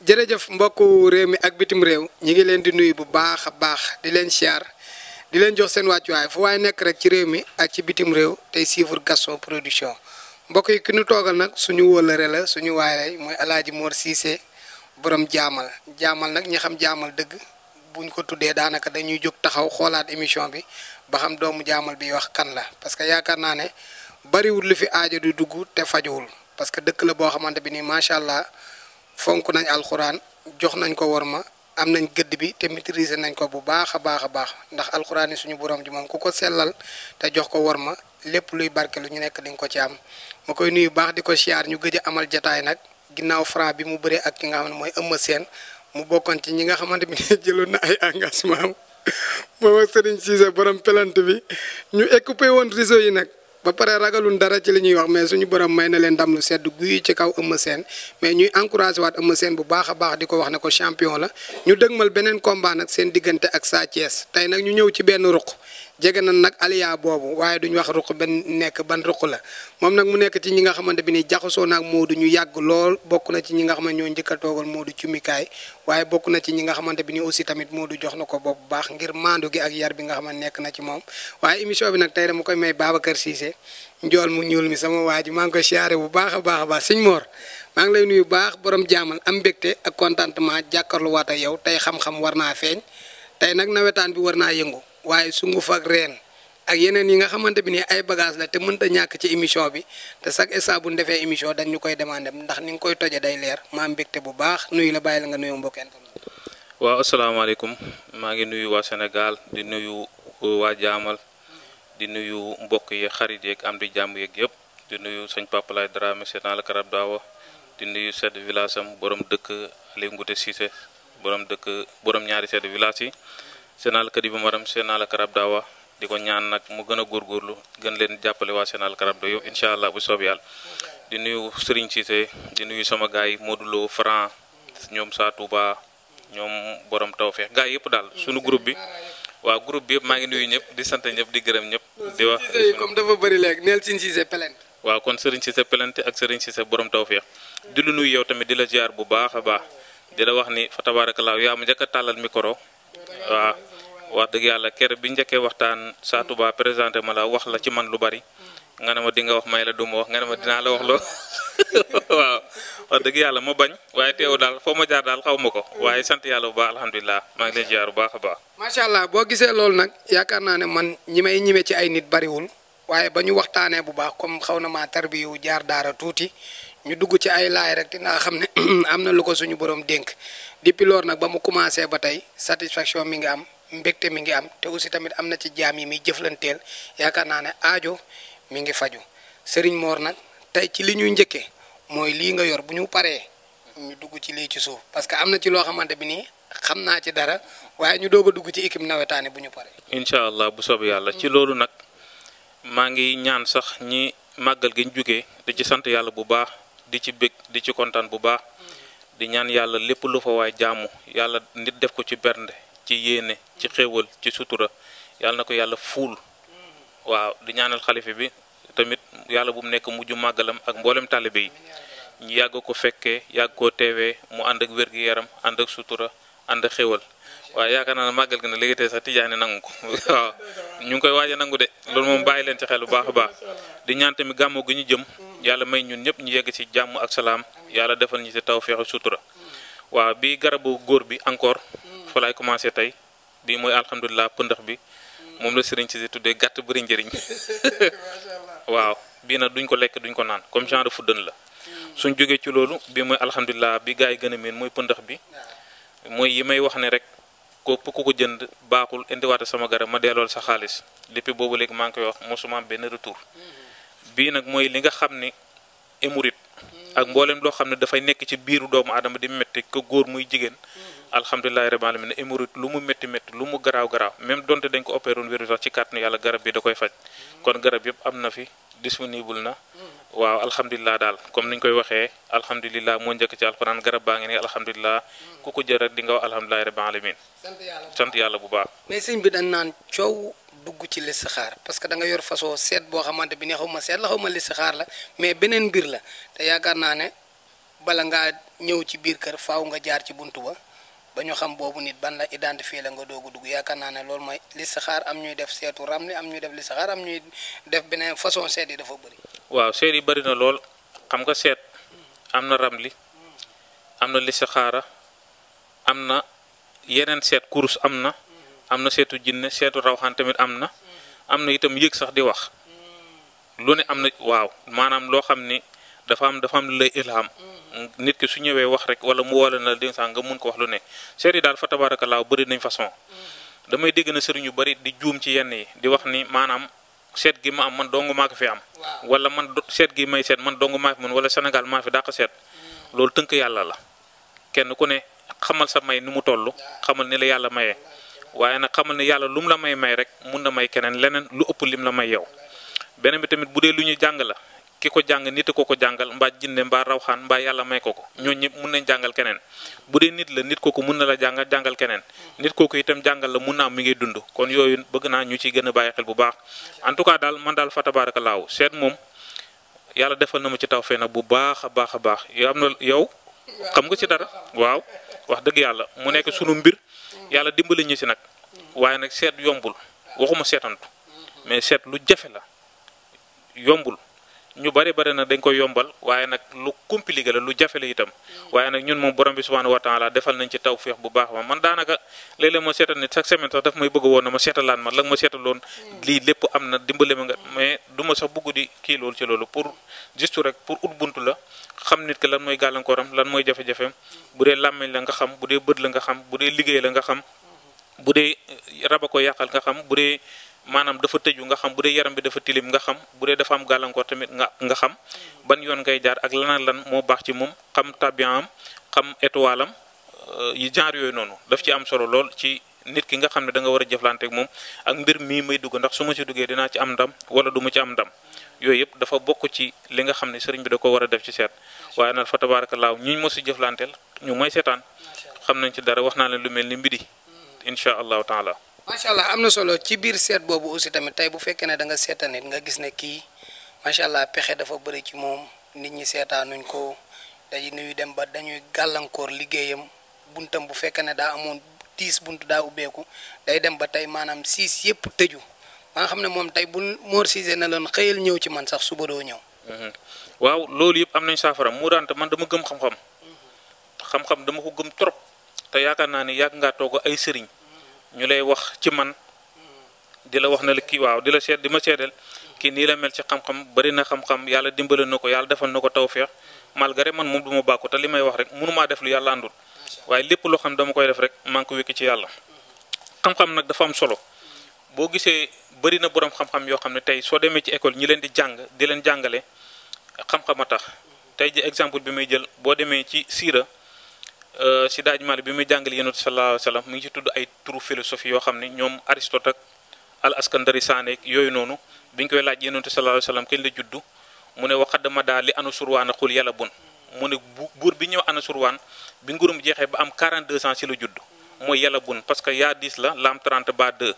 jërëjëf mbokku réew mi ak bitim réew ñi ngi leen di nuyu bu baax a baax di leen siyaar di leen jox seen wàccuwaay fu waaye nekk rek ci réew mi ak ci bitim réew tey suivre Gaston Production mbokk yi ki nu toogal nag suñu wóolare la suñu waay lay mooy Alaaji Mor Cissé borom jaamal nag ñi xam jaamal dëgg buñ ko tuddee daanaka dañuy jóg taxaw xoolaat émission bi ba xam doomu jaamal bi wax kan la parce que yaakaar naa ne bariwul lu fi aajo di dugg te fajuwul parce que dëkk la boo xamante bi nii macha allah fonk nañ alxuraan jox nañ ko worma am nañ gëdd bi te maîtriser nañ ko bu baax a baax a baax ndax alxuraan yi suñu borom ji moom ku ko sellal te jox ko worma lépp luy barke lu ñu nekk di nga ko ci am ma koy nuyu baax di ko siyaar ñu gëj a amal jataay nag ginnaaw Franc bi mu bëree ak ki nga xam ne mooy Eumeu Sène mu bokkoon ci ñi nga xamante bi ne jëloon na ay engagement am moom ak Serigne Cissé borom pelante bi ñu écoupé woon réseau yi nag ba pare ragalun dara ci li ñuy wax mais suñu borom may na leen ndam lu sedd guy ci kaw Eumeu Sène mais ñuy encouragé waat Eumeu Sène bu baax a baax di ko wax ne ko champion la ñu dëgmal beneen combat nag seen diggante ak Sa Thiès tey nag ñu ñëw ci benn ruq jege na nag aliya boobu waaye duñ wax ruq benn nekk ban ruq la moom nag mu nekk ci ñi nga xamante bi ni jaxasoo naag Modou ñu yàgg lool bokk na ci ñi nga xam ne ñoo njëkk a toogal Modou cumikaay waaye bokk na ci ñi nga xamante bi ni aussi tamit Modou jox na ko bopp bu baax ngir maandu gi ak yar bi nga xam ne nekk na ci moom waaye émission bi nag tey dama koy may Babacar Cissé njool mu ñuul mi sama waa ji maa ngi koy siyaare bu baax a baax a baax sëñ Mor maa ngi lay nuyu baax borom jaamal am mbégte ak contentement jàkkaarlu waat ak yow tey xam-xam war naa feeñ tey nag nawetaan bi war naa yëngu waaye sunguf ak reen ak yeneen yi nga xamante bi ni ay bagage la te mënta ñàkk ci émission bi te chaque instant bu ñu defee émission dañ ñu koy demandé ndax ni nga koy toje day leer maa mbégte bu baax nuyu la bàyyi la nga nuyu mbokk internet. waaw asalaamaaleykum maa ngi nuyu waa Sénégal di nuyu waa jaamal di nuyu mbokk yi xarit yeeg am di jàmm yeeg yëpp di nuyu sëñ Papa Lay Dramé Sénal la Karab Dawa di nuyu chef de village am borom dëkk Aliou Ngouté Cissé borom ñaari chef de village yi Sénal Kadiba Maram Sénal la Karab Dawa di ko ñaan nag mu gën a góorgóorlu gën leen jàppale waa Sénal Karab Dawa yow incha allah bu soob yàlla di nuyu Serigne Cissé di nuyu sama gars yi Modou Lo Franc ñoom Sa Touba ñoom borom Tawfeex gars yëpp daal sunu groupe bi. waaw groupe bi yëpp maa ngi nuyu ñëpp di sant ñëpp di gërëm ñëpp. di wax comme dafa bëri léegi neel Serigne Cissé pelente. waaw kon Serigne Cissé pelente ak Serigne Cissé borom tawféex di lu nuyu yow tamit di la ziar bu baax a baax di la wax ni fa tabaarakallaa yaa ma njëkk a tàllal micro waaw wax dëgg yàlla kere bi njëkkee waxtaan Sa Touba présenté ma la wax la ci man lu bari nga ne ma di nga wax may la du ma wax nga ne ma dinaa la wax loo waaw wax dëgg yàlla ma bañ waaye teew daal foo ma jaar daal xaw ma ko waaye sant yàlla bu baax alhamdulilah maa ngi leen ziar bu baax a baax. macha allah boo gisee loolu nag yaakaar naa ne man ñi may ñime ci ay nit bariwul waaye ba ñu waxtaanee bu baax comme xaw na maa tarbiyu jaar daara tuuti ñu dugg ci ay laay rek dinaa xam ne am na lu ko suñu borom dénk depuis loolu nag ba mu commencé ba tey satisfaction mi ngi am mbégte mi ngi am te aussi tamit am na ci jaam yi muy jëflanteel yaakaar naa ne aajo mi ngi faju Serigne Mor nag tey ci li ñuy njëkkee mooy lii nga yor bu ñu paree ñu dugg ci lii ci suuf parce que am na ci loo xamante bi nii xam naa ci dara waaye ñu doog a dugg ci équipe nawetaane bu ñu paree. incha allah bu soobee yàlla ci loolu nag maa ngi ñaan sax ñi màggal gi ñu jugee di ci sant yàlla bu baax di ci bég di ci kontaan bu baax di ñaan yàlla lépp lu fa waay jaamu yàlla nit def ko ci bernde ci yéene ci xéewal ci sutura yàlla na ko yàlla fuul waaw di ñaanal xalifa bi tamit yàlla bu mu nekk mujj màggalam ak mboolem taalibe yi ñu yàgg ko fekkee yàgg koo teewee mu ànd ak wér-gi-yaram ànd ak sutura ànd ak xéwal waaye yaakaar naa ne màggal gi ne léegi tey sax tijaani nangu ko waaw ñu ngi koy waaj a nangu de loolu moom bàyyi leen ci xel bu baax a baax di ñaan tamit gàmmu gi ñu jëm yàlla may ñun ñëpp ñu yegg ci jàmm ak salaam yàlla defal ñu ci tawfeex sutura waaw bi garabu góor bi encore fa laay commencé tey bii mooy alhamdulilah pëndax bi moom la sëriñ si tuddee gàtt bëri njëriñ waaw bii nag duñ ko lekk duñ ko naan comme genre fuddën la suñ jógee ci loolu bii mooy alhamdulilah bi gars yi gën a miin mooy pëndax bi mooy yi may wax ne rek ku ko jënd baaxul indiwaate sama garab ma dellool sa xaalis depuis boobu léegi maa ngi koy wax mosuma am benn retour bii nag mooy li nga xam ni hémorroïde ak mboolem loo xam ne dafay nekk ci biiru doomu aadama di métti ko góor muy jigéen alhamdulilahi rabbil alamin hémorroïde lu mu métti métti lu mu garaaw garaaw même donte dañ ko opéré woon wéru sax ci kàttanu yàlla garab bi da koy faj kon garab yëpp am na fi disponible na waaw alhamdulilah daal comme niñ koy waxee alhamdulilah moo njëkk ci alxuraan garab baa ngi nii alhamdulilah ku ko jël rek di nga wax alhamdulilahi rabbil alamin sant yàlla bu baax. mais sëñ bi dañ naan coow dugg ci listixaar parce que da nga yor façon seet boo xamante bi ne xaw ma seet la xaw ma listixaar la mais beneen mbir la te yaakaar naa ne bala ngaa ñëw ci biir kër faaw nga jaar ci buntu ba ñu xam boobu nit ban la identifier la nga doog a dugg yaakaar naa ne loolu mooy listixaar am ñuy def seetu ramli am ñuy def listixaar am ñuy def beneen façon seet yi dafa bëri. waaw seet yi bëri na lool xam nga seet am na ramli am na listixaara am na yeneen seet kurus am na seetu jinne seetu rawxaan tamit am na itam yëg sax di wax lu ne am na waaw maanaam loo xam ni dafa am lu lay ilham nit ki su ñëwee wax rek wala mu woole na dégg sax nga mun ko wax lu ne seet yi daal fa tabaarakallaa bëri nañ façon damay dégg na sëriñ yu bëri di juum ci yenn yi di wax ni maanaam seet gi ma am man dong maa ko fi am wala man seet gi may seet man dong maa fi mun wala Sénégal maa fi dàq seet loolu tënk yàlla la kenn ku ne xamal sa may ni mu toll xamal ni la yàlla mayee waaye nag xamal ni yàlla lu mu la may rek mun na may keneen leneen lu ëpp lim la may yow beneen bi tamit bu dee lu ñu jàng la ki ko jàng nit ko jàngal mbaa jinne mbaa rawxaan mbaa yàlla may ko ñooñu ñëpp mun nañ jàngal keneen bu dee nit la nit kooku mun na la jàngal keneen nit kooku itam jàngal la mun naa am mi ngay dund kon yooyu bëgg naa ñu ciy gën a bàyyi xel bu baax en tout cas daal man daal fa tabaarakallaahu seet moom yàlla defal na ma ci tawfeex nag bu baax a baax yow xam nga ci dara waaw wax dëgg yàlla mu nekk sunu mbir yàlla dimbali ñu si nag waaye nag seet yombul waxuma seetantu mais seet lu jafe la yombul ñu bari nag dañ koy yombal waaye nag lu compliqué la lu jafe la itam waaye nag ñun moom borom bi subhanahu wa taala defal nañ ci tawfeex bu baax ma man daanaka léeg-léeg ma seetal nit chaque semaine sax daf may bëgg woon na ma seetalaan ma la nga ma seetaloon lii lépp am na dimbale ma nga mais du ma sax bëgg di kii loolu ci loolu pour juste rek pour ut buntu la xam nit ki lan mooy gàllankooram lan mooy jafe-jafeem bu dee làmmiñ la nga xam bu dee bët la nga xam bu dee liggéey la nga xam bu dee raba ko yàqal nga xam bu dee maanaam dafa tëju nga xam bu dee yaram bi dafa tilim nga xam bu dee dafa am gàllankoor tamit nga xam ban yoon ngay jaar ak lan moo baax ci moom xam tabiaam xam étoile am yi genre yooyu noonu daf ci am solo lool ci nit ki nga xam ne da nga war a jëflante ak moom ak mbir mii may dugg ndax su ma ci duggee dinaa ci am ndam wala du ma ci am ndam yooyu yëpp dafa bokk ci li nga xam ne sëriñ bi da ko war a def ci seet waaye nag fa tabaarakallaahu ñi ma si jëflanteel ñu may seetaan xam nañ ci dara wax naa leen lu mel ni mbidi incha allahu taala. macha allah am na solo ci biir seet boobu aussi tamit tey bu fekkee ne da nga seeta nit nga gis ne kii macha allah pexe dafa bëri ci moom nit ñi seetaanuñ ko dañuy dem ba dañuy gàllankoor liggéeyam buntam bu fekkee ne daa amoon 10 bunt daa ubbeeku day dem ba tey maanaam 6 yëpp tëju ba nga xam ne moom tey bu Mor Cissé na loon xëyal ñëw ci man sax suba doo ñëw. waaw loolu yëpp am nañ saafara mu daante man dama gëm xam-xam dama ko gëm trop te yaakaar naa ni yàgg ngaa toog ay sëriñ ñu lay wax ci man di la wax na la kii waaw di la seet di ma seedeel kii nii la mel ci xam-xam bari na xam-xam yàlla dimbale na ko yàlla defal na ko tawfeex malgré man moom du ma bàkku te li may wax rek mënumaa def lu yàlla àndul waaye lépp loo xam dama koy def rek maa ngi ko wékki ci yàlla xam-xam nag dafa am solo boo gisee bari na borom xam-xam yoo xam ne tey soo demee ci école ñi leen di jàng di leen jàngale xam-xam a tax tey ji exemple bi may jël boo demee ci siira si daaj Maalik bi muy jàngale yonent sallallahu alayhi wa sallam mu ngi ci tudd ay turu philosophie yoo xam ne ñoom Aristote ak al askandari saane yooyu noonu bi ñu koy laaj yonent sallallahu alayhi wa sallam kañ la juddu mu ne waxad ma daa li anu surwaan xul yàlla bun mu ne buur bi ñëw ana surwaan bi nguuram jeexee ba am 42 ans ci la judd mooy yàlla bun parce que yaa 10 la laam 30 ba 2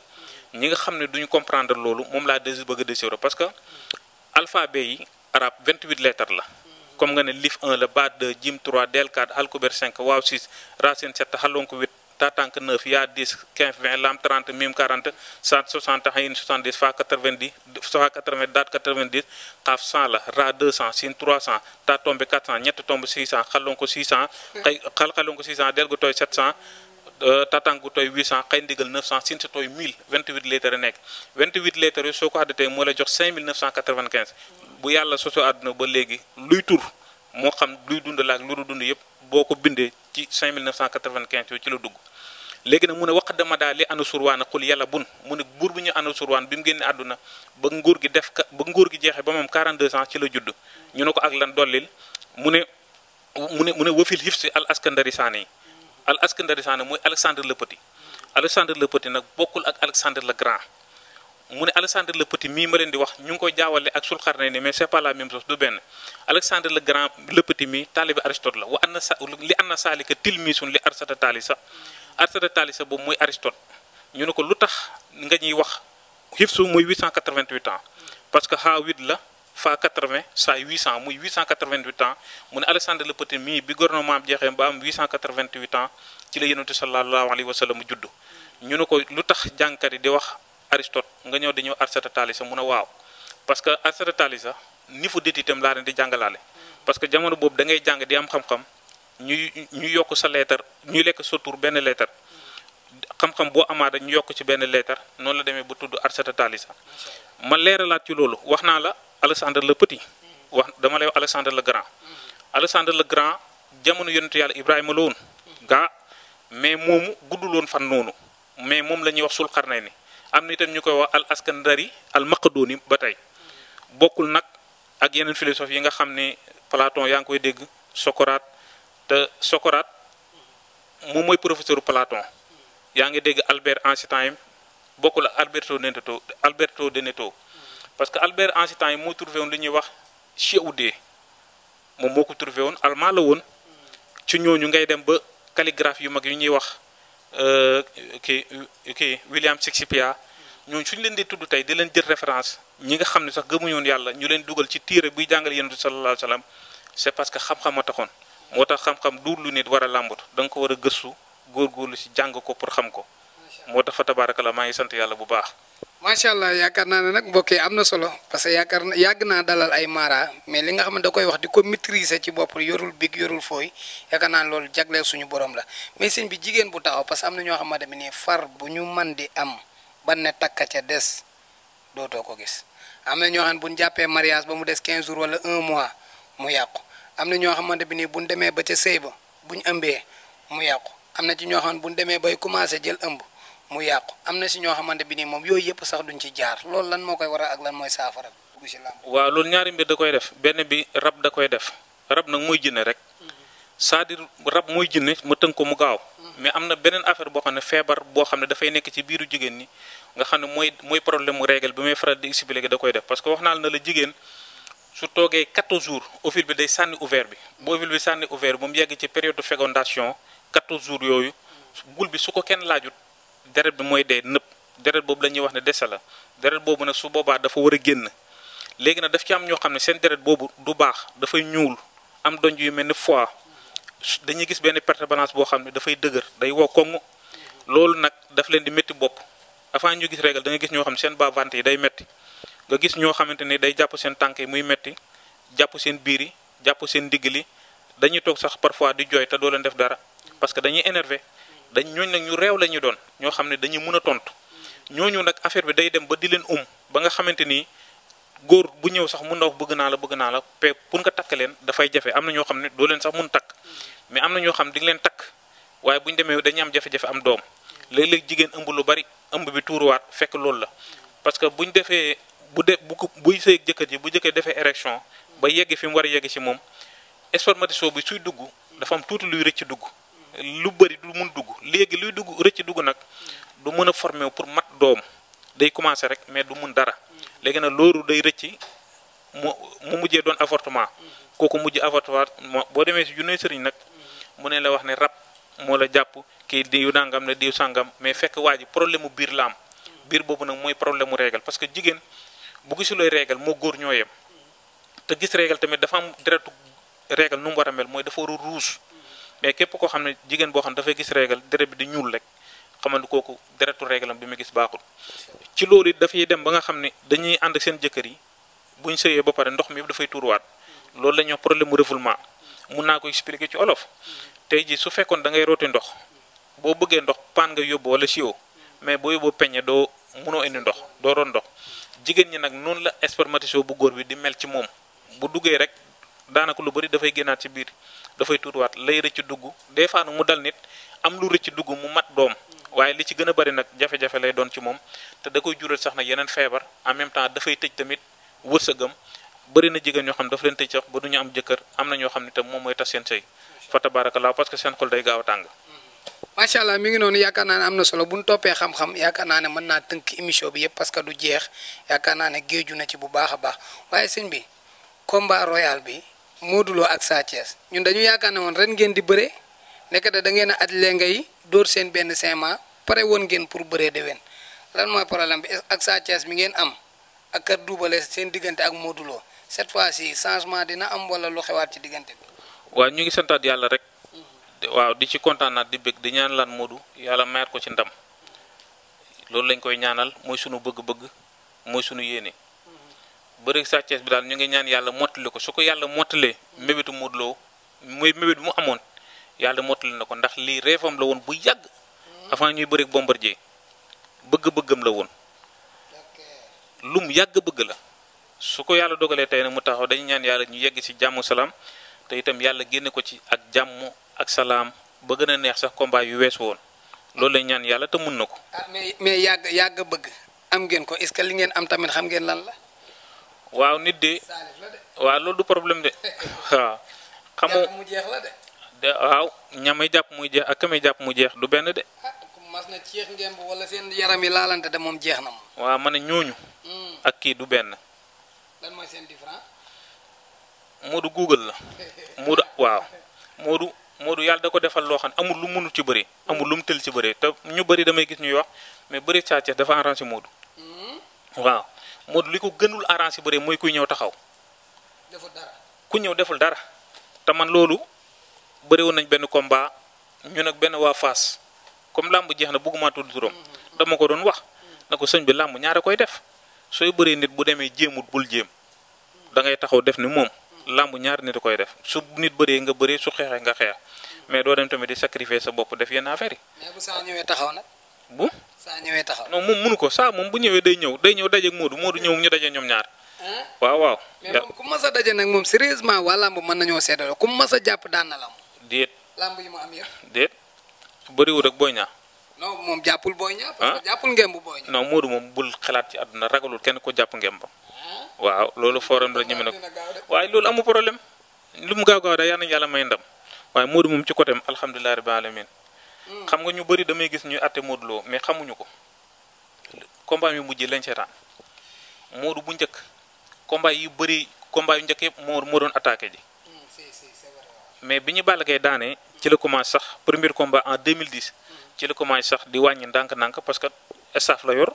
ñi nga xam ne duñu comprendre loolu moom laa bëgg a déchiffrer parce que alphabet yi arabe 28 lettres la comme nga ne lif 1 la ba 2 jim 3 del 4 alkuber 5 waaw 6 racine 7 xalonko 8 tatank 9 yaa 10 15 20 lam 30 mim 40 100 60 hayin 70 fa 90 fa 80 daat 90 xaaf 100 la ra 200 sin 300 ta tombe 400 ñett tombe 600 xalonko 600 xalonko 600 del gu tooy 700 tatank gu tooy 800 xëy ndigal 900 sin sa tooy 1000 28 lettres nekk 28 lettres yooyu soo ko àddatee moo la jox 5995 bu yàlla soso àdduna ba léegi luy tur moo xam luy dund la ak lu du dund yëpp boo ko bindee ci 5995 yooyu ci la dugg léegi nag mu ne wax dama daal li ana surwaan xul yàlla bun mu ne buur bi ñu ana surwaan bi mu génne àdduna ba nguur gi ba nguur gi jeexee ba moom 42 ans ci la judd ñu ne ko ak lan dollil mu ne wafil hifsi al askandari saane yi al askandari saane mooy Alexandre le Petit Alexandre le Petit nag bokkul ak Alexandre le Grand mu ne Alexandre le Petit mii ma leen di wax ñu ngi koy jaawale ak Sulxarnayni mais c'est pas la même chose du benn Alexandre le Grand le Petit mii taalibi Aristote la wa anna li anna saalika tilmisun li Arsata Taalisa Arsata Taalisa boobu mooy Aristote ñu ne ko lu tax nga ñuy wax hifsu mooy 888 ans parce que xaa 8 la fois 80 saa 800 muy 888 ans mu ne Alexandre le Petit mii bi gouvernement am jeexee ba am 888 ans ci la yonent sallallahu alayhi wa sallam judd. ñu ne ko lu tax jàngkat yi di wax Aristote nga ñëw di ñëw Aristotalisa mu ne waaw parce que Aristotalisa niveau d'étude itam laa leen di jàngalaale. parce que jamono boobu da ngay jàng di am xam-xam ñuy yokk sa lettre ñuy lekk sa tur benn lettre. xam-xam boo amaat ñu yokk ci benn leetar noonu la demee ba tudd Aristotalisa ma leeralaat ci loolu wax naa la Alexandre le Petit wax dama lay wax Alexandre le Grand. Alexandre le Grand jamono yonentu yàlla Ibrahima la woon gaa mais moomu guddul woon fan noonu mais moom la ñuy wax Sulqarnayni am na itam ñu koy wax al Askandari al Maqdoni ba tey bokkul nag ak yeneen philosophe yi nga xam ne Platon yaa ngi koy dégg Socrate te Socrate moom mooy professeur Platon. yaa ngi dégg Albert Einstein bokkul ak Alberto Denetto parce que Albert Einstein moo trouvé woon li ñuy wax COD moom moo ko trouvé woon allemand la woon ci ñooñu ngay dem ba calligraphe yu mag yu ñuy wax kii William Shakespeare ñooñu suñu leen di tudd tey di leen jël référence ñi nga xam ne sax gëmuñu woon yàlla ñu leen dugal ci téere buy jàngale yonent sallallahu alayhi wa sallam c'est parce que xam-xam a taxoon moo tax xam-xam du lu nit war a làmbatu da nga ko war a gëstu. góorgóorlu si jàng ko pour xam ko moo tax fa tabaarakalla maa ngi sant yàlla bu baax. macha allah yaakaar naa ne nag mbokk yi am na solo parce que yàgg naa dalal ay mara mais li nga xam ne da koy wax di ko maîtriser ci bopp yorul big yorul fooy yaakaar naa ne loolu jagleel suñu borom la mais sëñ bi jigéen bu taxaw parce que am na ñoo xamante ne nii far bu ñu man di am ban ne takka ca des dootoo ko gis am na ñoo xam ne bu ñu jàppee mariage ba mu des 15 jours wala 1 mois mu yàqu am na ñoo xamante bi nii bu ñu demee ba ca sëy ba bu ñu ëmbee mu yàqu. am na ci ñoo xam ne bu ñu demee bay commencé jël ëmb mu yàqu am na si ñoo xamante bi nii moom yooyu yëpp sax duñ ci jaar loolu lan moo koy waral ak lan mooy saafara dugg si làmb. waaw loolu ñaari mbir da koy def benn bi rab da koy def rab nag mooy jinne rek c'est-à-dire rab mooy jinne ma tënk ko mu gaaw mais am na beneen affaire boo xam ne feebar boo xam ne dafay nekk ci biiru jigéen ñi nga xam ne mooy problème mu règle bi may faral di expliquer da koy def parce que wax naa la la jigéen su toogee 14 jours ovule bi day sànni ovaire bi bu ovule bi sànni ovaire bi mu yegg ci période de fécondation 14 jours yooyu bul bi su ko kenn laajut deret bi mooy dee nëpp deret boobu la ñuy wax ne dese la deret boobu nag su boobaa dafa war a génn léegi nag daf ci am ñoo xam ne seen deret boobu du baax dafay ñuul am donj yu mel ni foie dañuy gis benn perte balance boo xam ne dafay dëgër day wow koŋŋ loolu nag daf leen di métti bopp avant ñu gis régal da nga gis ñoo xam ne seen bas-ventre yi day métti nga gis ñoo xamante ni day jàpp seen tànk yi muy métti jàpp seen biir yi jàpp seen ndigg li dañuy toog sax parfois di jooy te doo leen def dara parce que dañuy énervé ñooñu nag ñu réew la ñu doon ñoo xam ne dañuy mën a tontu ñooñu nag affaire bi day dem ba di leen ba nga xamante ni góor bu ñëw sax mun na wax bëgg naa la pe pour nga takk leen dafay jafe am na ñoo xam ne doo leen sax mun takk mais am na ñoo xam ne di nga leen takk waaye bu ñu demee dañuy am jafe-jafe am doom léeg-léeg jigéen ëmb lu bari ëmb bi tuuruwaat fekk loolu la parce que bu ñu defee buy sëy ak jëkkër ji bu jëkkër defee érection ba yegg fi mu war a yegg ci moom spermatozoïde bi suy dugg dafa am tuuti luy rëcc dugg lu bëri du mun dugg léegi luy dugg rëcc dugg nag du mën a former pour mat doom day commencer rek mais du mun dara léegi nag loolu day rëcc mu mujjee doon avortement kooku mujj avortement boo demee si junne sëriñ nag mu ne la wax ne rab moo la jàpp kii diw nangam ne diw sangam mais fekk waa ji problème mu biir la am biir boobu nag mooy problème mu régal parce que jigéen bu gisulooy régal moo góor ñoo yem te gis régal tamit dafa am deretu régal nu mu war a mel mooy dafa war a rouge mais képp koo xam ne jigéen boo xam ne dafay gis régal deret bi di ñuul rek xamal ni kooku deretu régalam bi mu gis baaxul ci loolu it dafay dem ba nga xam ne dañuy ànd ak seen jëkkër yi buñ sëyee ba pare ndox mi yëpp dafay tuuruwaat loolu la ñuy wax problème mu refoulement mun naa ko expliquer ci olof tey ji su fekkoon da ngay rooti ndox boo bëggee ndox paan nga yóbbu wala siwo mais boo yóbboo peñe doo munoo indi ndox doo roon ndox jigéen ñi nag noonu la spermatisme bu góor bi di mel ci moom bu duggee rek daanaka lu bari dafay génnaat ci biir dafay tuuruwaat lay rëcc dugg des fois mu dal nit am lu rëcc dugg mu mat doom waaye li ci gën a bari nag jafe-jafe lay doon ci moom te da koy jural sax nag yeneen feebar en même temps dafay tëj tamit wërsëgam bëri na jigéen ñoo xam ne dafa leen tëj sax ba du ñu am jëkkër am na ñoo xam ne tam moom mooy tas seen sëy fa tabarakallah parce que seen xol day gaaw a tàng. macha allah mi ngi noonu yaakaar naa ne am na solo bu ñu toppee xam-xam yaakaar naa ne mën naa tënk émission bi yëpp parce que du jeex yaakaar naa ne géeju na ci bu baax a baax waaye sëñ bi combat royal bi Modou Lo ak Sa Thiès ñun dañu yaakaar ne woon ren ngeen di bëre nekk da ngeen a aj ngay dóor seen benn 5 mois pare woon ngeen pour bëree déwén lan mooy problème bi ak Sa Thiès mi ngeen am ak kër duubale seen diggante ak Modou Lo cette fois-ci changement dina am wala lu xewaat ci diggante bi. waaw ñu ngi santaat yàlla rek. waaw di ci kontaanaat di bëgg di ñaan lan Modou yàlla mayaat ko ci ndam loolu lañ koy ñaanal mooy sunu bëgg-bëgg mooy sunu yéene bëri Sa Thiès bi daal ñu ngi ñaan yàlla mottali ko su ko yàlla mottalee mébétu Modou Lo mooy mébét bi mu amoon yàlla mottali na ko ndax lii reefam la woon bu yàgg avant ñuy bëri Bombardier bëgg-bëggam la woon lum yàgg bëgg la su ko yàlla dogalee tey nag mu taxaw dañu ñaan yàlla ñu yegg ci jàmm salaam te itam yàlla génne ko ci ak jàmm ak salaam ba gën a neex sax combat yu weesu woon loolu lañ ñaan yàlla te mun na ko. ah mais yàgg bëgg am ngeen ko est-ce que li ngeen am tamit xam ngeen lan la. waaw nit de waaw loolu du problème de waaw. xamoo mu jeex la de waaw ñamay jàpp muy jeex ak kamay jàpp mu jeex du benn de. mas na ceex ngeen wala seen yaram yi laalante de moom jeex na moom. waaw ma ne ñooñu. ak kii du benn. lan mooy seen différence. Modou Google la. Modou waaw Modou yàlla da ko defal loo xam ne amul lu mënul ci bëri amul lu mu tël ci bëri te ñu bëri damay gis ñuy wax mais bëri Sa Thiès dafa arrangé Modou. waaw Modou li ko gënul arrangé bëri mooy kuy ñëw taxaw. deful dara ku ñëw deful dara. te man loolu bëri woon nañ benn combat ñu nag benn waa Fass comme làmb jeex na bëgguma tudd turam dama ko doon wax na ko sëñ bi làmb ñaara koy def sooy bëree nit bu demee jéemut bul jéem da ngay taxaw def ni moom làmb ñaari nit a koy def su nit bëree nga bëree su xeexee nga xeex mais doo dem tamit di sacrifier sa bopp def yenn affaire yi. mais bu saa ñëwee taxaw nag. bu saa ñëwee taxaw. non moom mënu ko saa moom bu ñëwee day ñëw daje ak Modou ñëw ñu daje ñoom ñaar. waaw. mais moom ku mas a daje nag moom sérieusement waa làmb mën nañoo seddale ku mas a jàpp daan na la moom. déet. làmb yi mu am yëpp. déet bëriwul ak Boy Niang. non moom jàppul Boy Niang. parce que jàppul ngemb Boy Niang. non Modou moom bul xalaat ci àdduna ragalul kenn ko jàpp ngembam. waaw loolu forum la ñu mën a waaye loolu amu problème lu mu gaaw da yal nañu yàlla may ndam waaye Modou moom ci côté am alhamdulilah rabbil alamin xam nga ñu bëri damay gis ñuy àtte Modou Lo mais xamuñu ko combat yu mujj lañ seetaan Modou bu njëkk combat yu bëri combat yu njëkk yëpp moo doon attaqué ji mais bi ñu Balla Gaye daanee ci la commencé sax premier combat en 2010 ci la commencé sax di wàññi ndànk-ndànk parce que staff la yor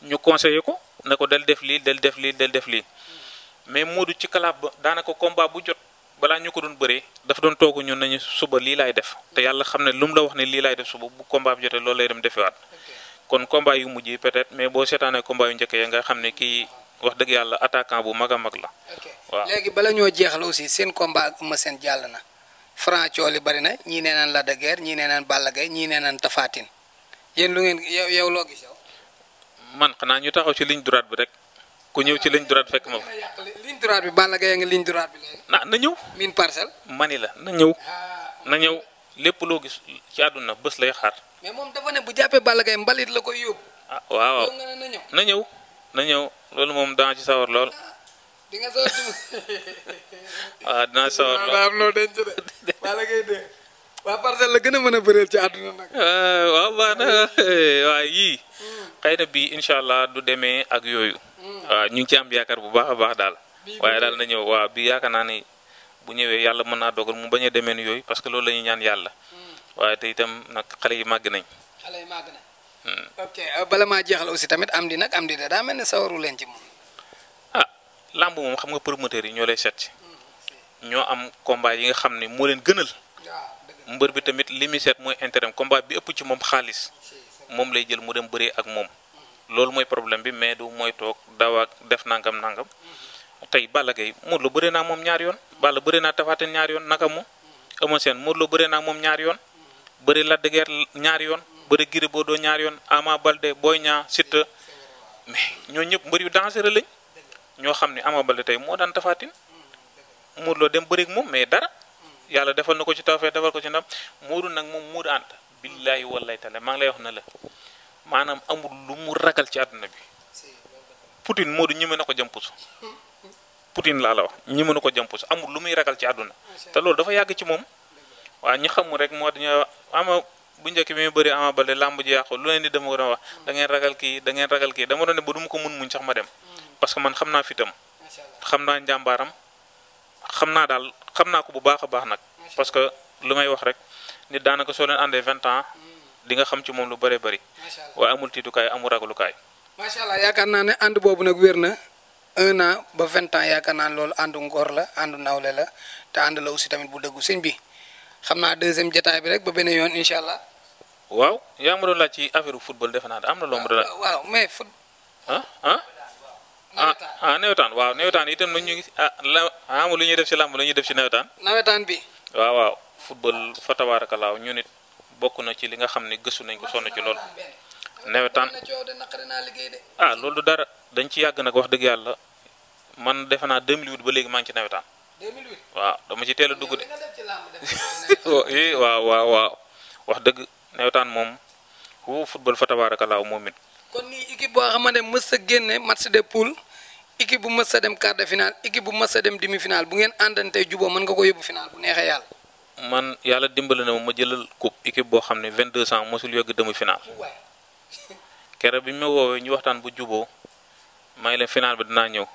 ñu conseillé ko na ko del def lii mais Modou ci kalaaf ba daanaka combat bu jot balaa ñu ko doon bëree dafa doon toogu ñun nañu suba lii laay def te yàlla xam ne lu mu la wax ne lii laay def suba bu combat bi jotee loolu lay dem defiwaat kon combat yu mujj yi peut-être mais boo seetaanee combat yu njëkk yi nga xam ne kii wax dëgg yàlla attaquant bu mag a mag la. waaw léegi bala ñoo jeexal aussi seen combat ak Eumeu Sène jàll na Franc cooli bari na ñii nee naan Lac de Guiers ñii nee naan Balla Gaye ñii nee naan Tapha Tine yéen lu ngeen yow loo gis yow. man xanaa ñu taxaw ci ligne droite bi rek ku ñëw ci ligne droite fekk ma. ligne droite bi Balla Gaye nga ligne droite bi léegi. na ñëw. min parcelle. mani la na ñëw lépp loo gis ci àdduna bés lay xaar. mais moom dafa ne bu jàppee Balla Gaye mbalit la koy yóbbu. waaw na ñëw loolu moom daa ci sawar lool. di nga sawar ci waaw dinaa sawar lool am loo denc de Balla Gaye de waa parcelle la gën a mën a bëreel ci àdduna nag. waaw baax na waaye yii xëy na bii incha allah du demee ak yooyu. waaw ñu ngi ci am yaakaar bu baax a baax daal. waaye daal na ñëw waaw bii yaakaar naa ni bu ñëwee yàlla mën naa dogal mu bañ a demee ni yooyu parce que loolu la ñuy ñaan yàlla. waaye te itam nag xale yi màgg nañ. ok bala maa jeexal aussi tamit am di de daa mel ne sawaru leen ci moom. lamb moom xam nga promoteurs yi ñoo lay seet si ñoo am combat yi nga xam ne moo leen gënal. mbër bi tamit li muy seet mooy intérêt combat bi ëpp ci moom xaalis moom lay jël mu dem bëree ak moom loolu mooy problème bi mais du mooy toog daw ak def nangam tey Balla Gaye Modou Lo bëree naa moom ñaari yoon Balla bëree naa Tapha Tine ñaari yoon naka mu Eumeu Sène Modou Lo bëree naa moom ñaari yoon bëri Lac de Guiers ñaari yoon bëri Gris Bordeaux ñaari yoon Ama Baldé Boy Niang Siteu mais ñoo ñëpp mbër yu dangereux lañ ñoo xam ne Ama Baldé tey moo daan Tapha Tine Modou Lo dem bëri ak moom mais dara yàlla defal na ko ci tawfeex defal ko ci ndam Modou nag moom Modou Anta billaahi wallahi taala maa ngi lay wax na la maanaam amul lu mu ragal ci àdduna bi Poutine Modou ñeme na ko jàmpusu Poutine laa la wax ñeme na ko jàmpusu amul lu muy ragal ci àdduna te loolu dafa yàgg ci moom waaw ñi xamul rek moo dañu ama bu njëkk bi mu bëri Ama Baldé làmb ji yàqu lu leen di dama ko doon wax da ngeen ragal kii dama doon ne ba du ma ko mun muñ sax ma dem parce que man xam naa fitam xam naa njàmbaaram xam naa ko bu baax a baax nag parce que lu may wax rek nit daanaka soo leen àndee 20 ans di nga xam ci moom lu bëree bëri waaye amul tiitukaay amul ragalukaay. macha allah yaakaar naa ne ànd boobu nag wér na 1 an ba 20 ans yaakaar naa loolu àndu ngor la àndu nawle la te ànd la aussi tamit bu dëggu sëñ bi xam naa deuxième jotaay bi rek ba beneen yoon incha allah. waaw yaa ma doon laaj ci affaire football defe naa am na loo ma doon laaj. waaw mais nawetaan waaw nawetaan itam nag ñu ngi lu ñuy def ci làmb la ñuy def ci nawetaan. nawetaan bi. waaw football fa tabaarakallaa ñu nit bokk na ci li nga xam ne gëstu nañ ko sonn ci lool. nawetaan loolu du dara dañ ci yàgg nag wax dëgg yàlla man defe naa 2008 ba léegi maa ngi ci nawetaan. 2008 waaw dama ci teel a dugg de. waaw wax dëgg nawetaan moom football fa tabaarakallaa moom it. kon nii équipe boo xamante ne mës a génne match de poule équipe bu mës a dem quart de finale équipe bu mës a dem demi finale bu ngeen àndante juboo mën nga ko yóbbu finale bu neexee yàlla. man yàlla dimbali na ma jëlal coupe équipe boo xam ne 22 ans mosul yegg demi finale. keroog bi ñu ma woowee ñu waxtaan bu juboo maa ngi leen finale bi dinaa ñëw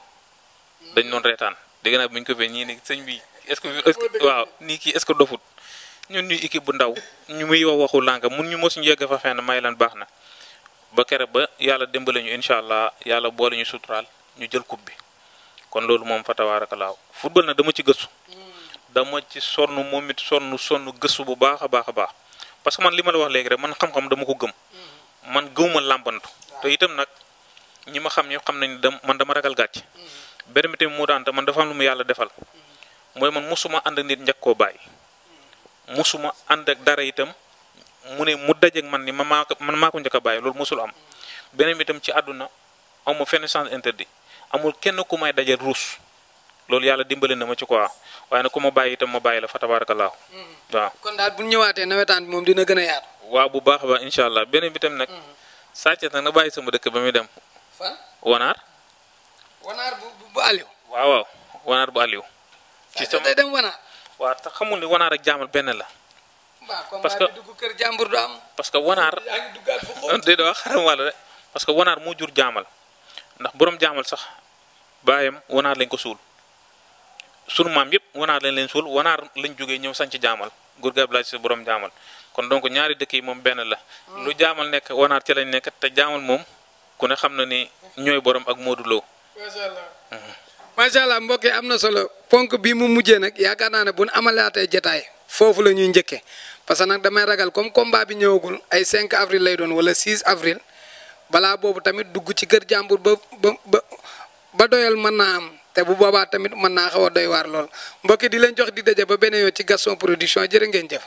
dañ doon reetaan dégg naa bu ñu ko fee ñii ni sëñ bi est-ce que waaw nii kii est-ce que dofut ñun ñuy équipe bu ndaw ñu muy wax waxu lànk mun ñu mosuñu yegg fa fenn may leen baax na. ba kere ba yàlla dimbale ñu incha allah yàlla boole ñu suturaal ñu jël coupe bi kon loolu moom fa tabaarakallaa football nag dama ci gëstu dama ci sonn moom it sonn gëstu bu baax a baax parce que man li ma la wax léegi rek man xam-xam dama ko gëm man gëwuma làmbantu te itam nag ñi ma xam ñoo xam nañ man dama ragal gàcc benn mi tamit moo daan te man dafa am lu mu yàlla defal mooy man mosuma ànd ak nit njëkk koo bàyyi mosuma ànd ak dara itam mu ne mu dajeeg man ni man maa ko njëkk a bàyyi loolu mosul am beneen bi itam ci àdduna amuma fenn sens interdit amul kenn ku may dajeel ruus loolu yàlla dimbali na ma ci quoi waaye nag ku ma bàyyi itam ma bàyyi la fa tabaarakallaahu waaw. kon daal bu ñu ñëwaatee nawetaan bi moom dina gën a yaatu. waaw bu baax a baax incha allah beneen bi itam nag. Sathies nag na bàyyi sama dëkk ba muy dem. fan Wanaar. Wanaar bu Aliou. waaw Wanaar bu Aliou. ci sama day dem Wanaar. waaw te xamul ni Wanaar ak Jaamal benn la. parce que kër jàmbur du am. parce que Wanaar déedéet wax xaram wàll de parce que Wanaar moo jur Jaamal ndax borom Jaamal sax baayam Wanaar lañ ko suul sunu maam yëpp Wanaar lañ leen suul Wanaar lañ jógee ñëw sanc Jaamal góor gi Abdoulaye si borom Jaamal kon donc ñaari dëkk yi moom benn la. lu Jaamal nekk Wanaar ci lañ nekk te Jaamal moom ku ne xam na ni ñooy borom ak Modou Lo. macha allah. macha allah mbokk yi am na solo ponk bii mu mujjee nag yaakaar naa ne bu nu amalaatee jotaay foofu la ñuy njëkkee. parce que nag damay ragal comme combat bi ñëwagul ay 5 avril lay doon wala 6 avril balaa boobu tamit dugg ci kër jàmbur ba doyal mën naa am te bu boobaa tamit mën naa xaw a doy waar lool mbokki di leen jox di daje ba beneen yoon ci Gaston Production jërë ngeen jëf.